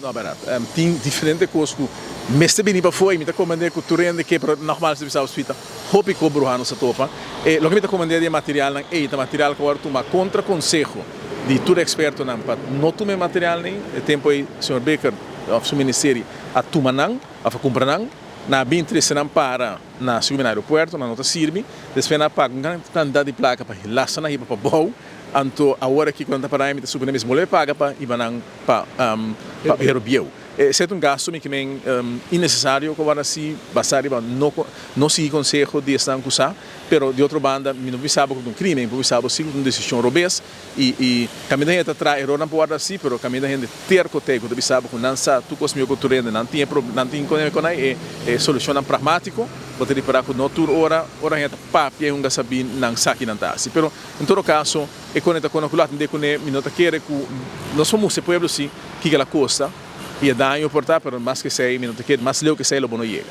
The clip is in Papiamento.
No, bèrdat. Tin diferente kos ku mester bini pafó i mi ta komprendé ku tur hende ke, pero nògmals ta bisa bo spita hopi ku bruha nos a topa. E loke mi ta komprendé di e materialnan ei ta material ku a wòrdu tuma kontra konseho di tur ekspertonan pa no tuma e materialnan ei. E tempu ei señor Bikker òf su ministerie a tuma nan òf a kumpra nan. Nan a bin trese nan para na sigur na aeropuerto, nan no ta sirbi. Despues nan a paga un gran kantidat di plaka pa lasa nan hiba pabou. Anto awor aki ku nan ta para mi ta supone mes bolbe paga pa hiba nan pa pa Hero Bieu. Esei ta un gasto mi ke men innesesario ku a wòrdu hasi basá riba no no sigui konseho di esnan ku sa, pero di otro banda mi no por bisa bo ku ta un krimen, mi por bisa bo si ku ta un desishon robes i i kaminda hende ta traha erornan por wòrdu hasi, pero kaminda hende terko tei ku ta bisa bo ku nan sa tur kos mihor ku tur hende, nan tin e nan tin konai e e solushonnan pragmátiko, bo ta ripará ku no tur ora ora hende ta papia i hunga sabí nan sa ki nan ta hasi, pero en todo kaso. E kone ta kona ku lo atendé kuné, mi no ta kere ku nos por mustra e pueblo si kiko el a kosta i e daño por ta, pero mas ku esei mi no ta kere, mas leu ku esei lo bo no yega.